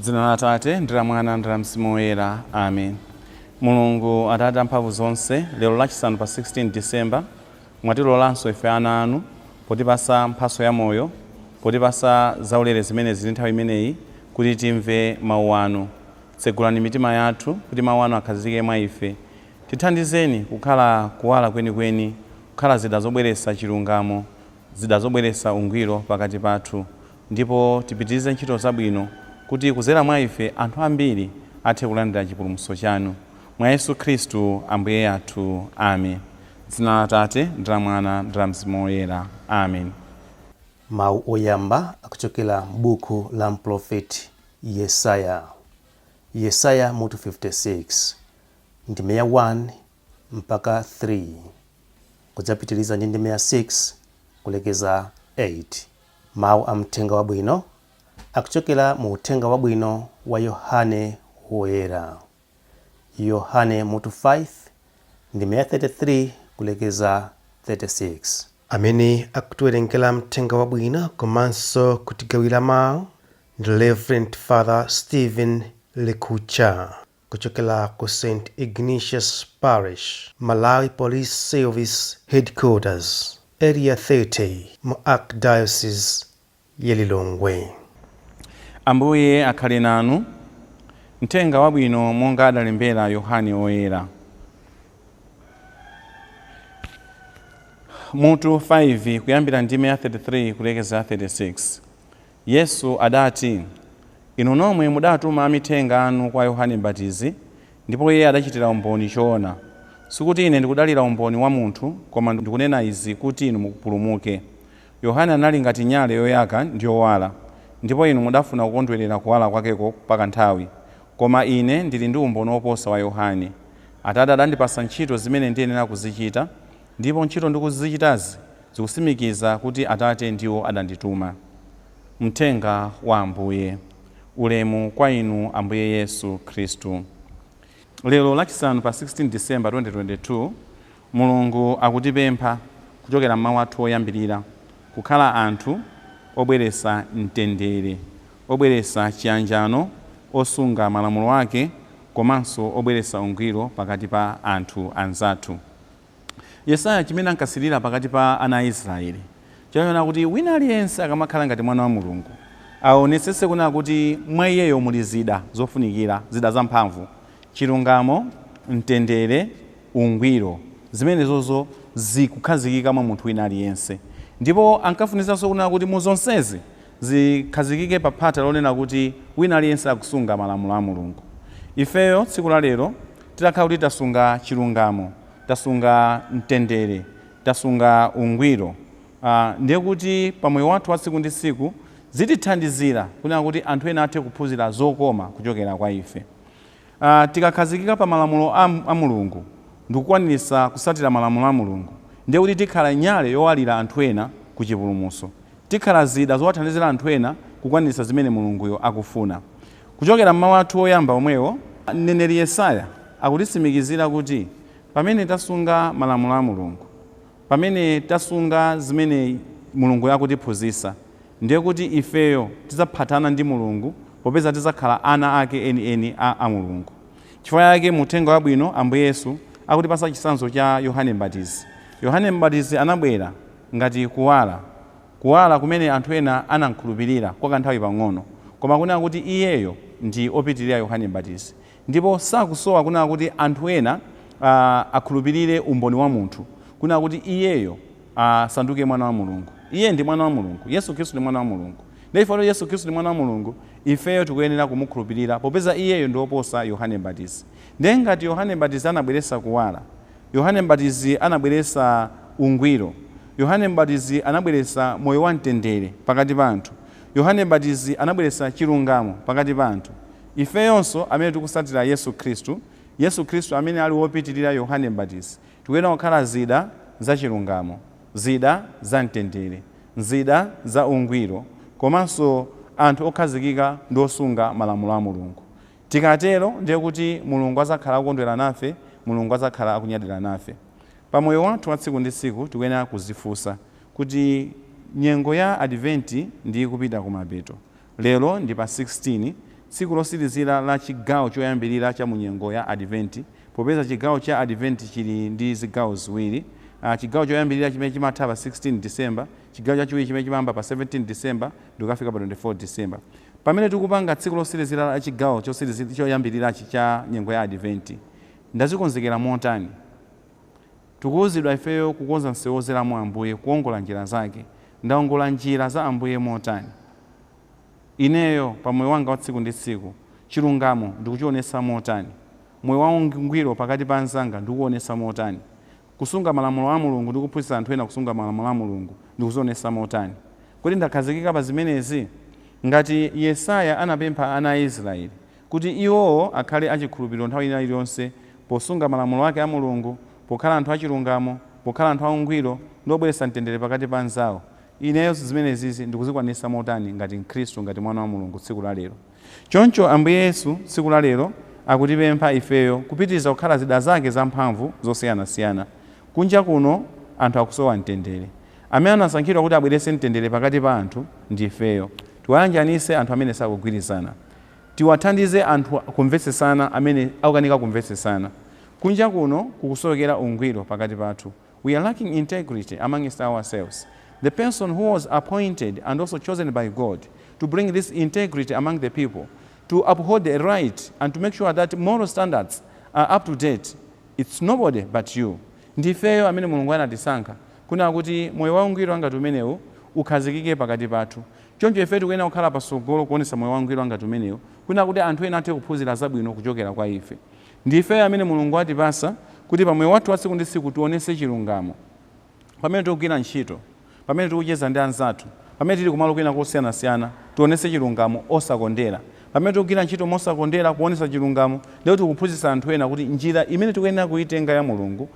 Dzina la Atate ndi la Mwana ndi la Mzimu Woyera. Amen. Mulungu Atate amphamvu zonse, lero lachisanu pa 16 December, mwatilolanso ife ana anu potipasa mphatso ya moyo, potipasa zaulere zimene zili nthawi imeneyi kuti timve mawu anu. Tsegulani mitima yathu kuti mawu anu akhazikike mwa ife. Tithandizeni kukhala kuwala kwenikweni, kukhala zida zobweretsa chilungamo, zida zobweretsa ungwiro pakati pathu, ndipo tipitirize ntchito zabwino kuti kudzera mwa ife anthu ambiri athe kulandira chipulumutso chanu. Mwa Yesu Khristu Ambuye athu. Amen. Dzina la Atate ndi la Mwana ndi la Mzimu Woyera. Amen. Mawu oyamba akuchokera m'buku la mprofeti Yesaya. Yesaya mutu 56, ndime ya 1 mpaka 3, kudzapitiriza ndi ndime ya 6 kulekeza 8. Mawu a Mthenga Wabwino akuchokera mu Uthenga Wabwino wa Yohane Woyera. Yohane mutu 5, ndime ya 33 kulekeza 36. Amene akutiwerengera Mthenga Wabwino komanso kutigawira mawu ndi Reverend Father Stephen Lekucha kuchokera ku St. Ignatius Parish, Malawi Police Service Headquarters, Area 30 mu Archdiocese ya Lilongwe. Ambuye akhale nanu. Mthenga Wabwino monga adalembera Yohane Woyera. Mutu 5 kuyambira ndime ya 33 kulekeza 36. Yesu adati, Inu nomwe mudatuma amithenga anu kwa Yohane Mbatizi, ndipo iye adachitira umboni choona. Sikuti Ine ndikudalira umboni wa munthu, koma ndikunena izi kuti inu mupulumuke. Yohane anali ngati nyale yoyaka ndi yowala, ndipo inu mudafuna kukondwerera kuwala kwakeko pakanthawi. Koma Ine ndili ndi umboni woposa wa Yohane. Atate adandipatsa ntchito zimene ndiyenera kuzichita, ndipo ntchito ndikuzichitazi zikutsimikiza kuti Atate ndiwo adandituma. Mthenga wa Ambuye. Ulemu kwa inu Ambuye Yesu Khristu. Lero lachisanu pa 16 December 2022, Mulungu akutipempha kuchokera m'mawu athu oyambirira kukhala anthu obweretsa mtendere, obweretsa chiyanjano, osunga malamulo ake komanso obweretsa ungwiro pakati pa anthu anzathu. Yesaya chimene ankasilira pakati pa ana a Israeli chinali kuti wina aliyense akamakhala ngati mwana wa Mulungu aonetsetse kunena kuti mwa iyeyo muli zida zofunikira, zida zamphamvu, chilungamo, mtendere, ungwiro, zimenezozo zikukhazikika mwa munthu wina aliyense. Ndipo ankafunitsanso kunena kuti mu zonsezi zikhazikike pa phata lonena kuti wina aliyense akusunga malamulo a Mulungu. Ifeyo tsiku la lero titakhala kuti tasunga chilungamo, tasunga mtendere, tasunga ungwiro, ndiye kuti pa moyo wathu wa tsiku ndi tsiku zitithandizira kunena kuti anthu ena athe kuphunzira zokoma kuchokera kwa ife. Tikakhazikika pa malamulo a Mulungu ndikukwaniritsa kutsatira malamulo a Mulungu, ndiye kuti tikhala nyale yowalira anthu ena ku chipulumutso. Tikhala zida zowathandizira anthu ena kukwaniritsa zimene Mulunguyo akufuna. Kuchokera m'mawu athu oyamba omwewo, mneneri Yesaya akutitsimikizira kuti pamene tasunga malamulo a Mulungu, pamene tasunga zimene Mulunguyo akutiphunzitsa, ndiye kuti ifeyo tidzaphatana ndi Mulungu popeza tidzakhala ana ake enieni a Mulungu. Chifukwa chake mu Uthenga Wabwino Ambuye Yesu akutipatsa chitsanzo cha Yohane Mbatizi. Yohane Mbatizi anabwera ngati kuwala, kuwala kumene anthu ena anamkhulupirira kwa kanthawi pang'ono, koma kunena kuti iyeyo ndi opitirira Yohane Mbatizi. Ndipo sakusowa kunena kuti anthu ena akhulupirire umboni wa munthu, kunena kuti iyeyo asanduke mwana wa Mulungu. Iye ndi mwana wa Mulungu. Yesu Khristu ndi mwana wa Mulungu. Ndiye chifukwa choti Yesu Khristu ndi mwana wa Mulungu, ifeyo tikuyenera kumukhulupirira popeza iyeyo ndi woposa Yohane Mbatizi. Ndiye ngati Yohane Mbatizi anabweretsa kuwala, Yohane Mbatizi anabweretsa ungwiro, Yohane Mbatizi anabweretsa moyo wa mtendere pakati pa anthu, Yohane Mbatizi anabweretsa chilungamo pakati pa anthu, ifeyonso amene tikutsatira Yesu Khristu, Yesu Khristu amene ali wopitirira Yohane Mbatizi, tikuyenera kukhala zida za chilungamo, zida za mtendere, zida za ungwiro, komanso anthu okhazikika ndi osunga malamulo a Mulungu. Tikatero ndiye kuti Mulungu adzakhala akukondwera nafe, Mulungu adzakhala akunyadira nafe. Pa moyo wathu wa tsiku ndi tsiku tikuyenera kuzifunsa kuti nyengo ya Adventi ndi ikupita kumapeto. Lero ndi pa 16, Tsiku lotsirizira la chigawo choyambirira cha munyengo ya Adventi, popeza chigawo cha Adventi chili ndi zigawo ziwiri. Chigawo choyambirira chimene chimatha pa 16 December, chigawo chachiwiri chimene chimayamba pa 17 December ndikukafika pa 24 December. Pamene tikupanga tsiku lotsirizira la chigawo choyambirirachi cha nyengo ya Adventi, ndazikonzekera motani? Tikuwuzidwa ifeyo kukonza msewu wodzeramo Ambuye, kuwongola njira zake. Ndawongola njira za Ambuye motani? Ineyo pa moyo wanga wa tsiku ndi tsiku, chilungamo ndikuchionetsa motani? Moyo waungwiro pakati pa anzanga ndikuonetsa motani? Kusunga malamulo a Mulungu ndi kuphunzitsa anthu ena kusunga malamulo a Mulungu ndikuzionetsa motani? Kodi ndakhazikika pa zimenezi? Ngati Yesaya anapempha ana a Israeli kuti iwowo akhale achikhulupiriro nthawi ina iliyonse posunga malamulo ake a Mulungu, pokhala anthu achilungamo, pokhala anthu aungwiro ndi obweretsa mtendere pakati pa anzawo, ineyo zimenezizi ndikuzikwanitsa motani ngati Mkhristu, ngati mwana wa Mulungu tsiku la lero? Choncho Ambuye Yesu tsiku la lero akutipempha ifeyo kupitiriza kukhala zida zake zamphamvu zosiyanasiyana. Kunja kuno anthu akusowa mtendere. Amene anasankhidwa kuti abweretse mtendere pakati pa anthu ndi ifeyo. Tiwayanjanitse anthu amene sakugwirizana. Tiwathandize anthu kumvetsetsana amene akukanika kumvetsetsana. Kunja kuno kukusowekera ungwiro pakati pathu. We are lacking integrity amongst ourselves. The person who was appointed and also chosen by God to bring this integrity among the people, to uphold the right and to make sure that moral standards are up to date, it's nobody but you. Ndifeyo amene Mulungu anatisankha kunena kuti moyo waungwiro angati umenewu ukhazikike pakati pathu. Choncho ife tikuyenera kukhala patsogolo kuonetsa moyo wangwiro angati umenewu, kunena kuti anthu ena athe kuphunzira zabwino kuchokera kwa ife. Ndifeyo amene Mulungu atipasa kuti pa moyo wathu wa tsiku ndi tsiku tionetse chilungamo. Pamene tikugwira ntchito, pamene tikucheza ndi anzathu, pamene tili kumalo kwina kosiyanasiyana, tionetse chilungamo osakondera. Pamene tikugwira ntchito mosakondera kuonetsa chilungamo, ndiye tikuphunzitsa anthu ena kuti njira imene tikuyenera kuitenga ya Mulungu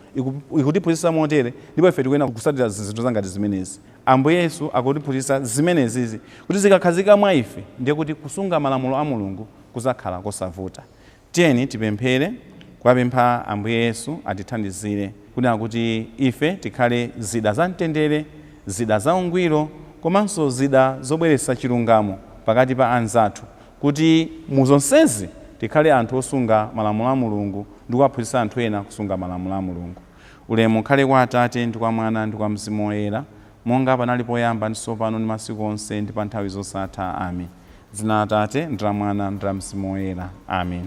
ikutiphunzitsa motere, ndipo ife tikuyenera kutsatira zinthu zangati zimenezi. Ambuye Yesu akutiphunzitsa zimenezizi kuti zikakhazika mwa ife, ndiye kuti kusunga malamulo a Mulungu kuzakhala kosavuta. Tiyeni tipemphere kuwapempha Ambuye Yesu atithandizire kunena kuti ife tikhale zida za mtendere, zida za ungwiro, komanso zida zobweretsa chilungamo pakati pa anzathu, kuti mu zonsezi tikhale anthu osunga malamulo a Mulungu ndi kuwaphunzitsa anthu ena kusunga malamulo a Mulungu. Ulemu ukhale kwa Atate ndi kwa Mwana ndi kwa Mzimu Woyera, monga panali poyamba ndi tsopano ndi masiku onse ndi pa nthawi zosatha. Amen. Dzina la Atate ndi la Mwana ndi la Mzimu Woyera. Amen.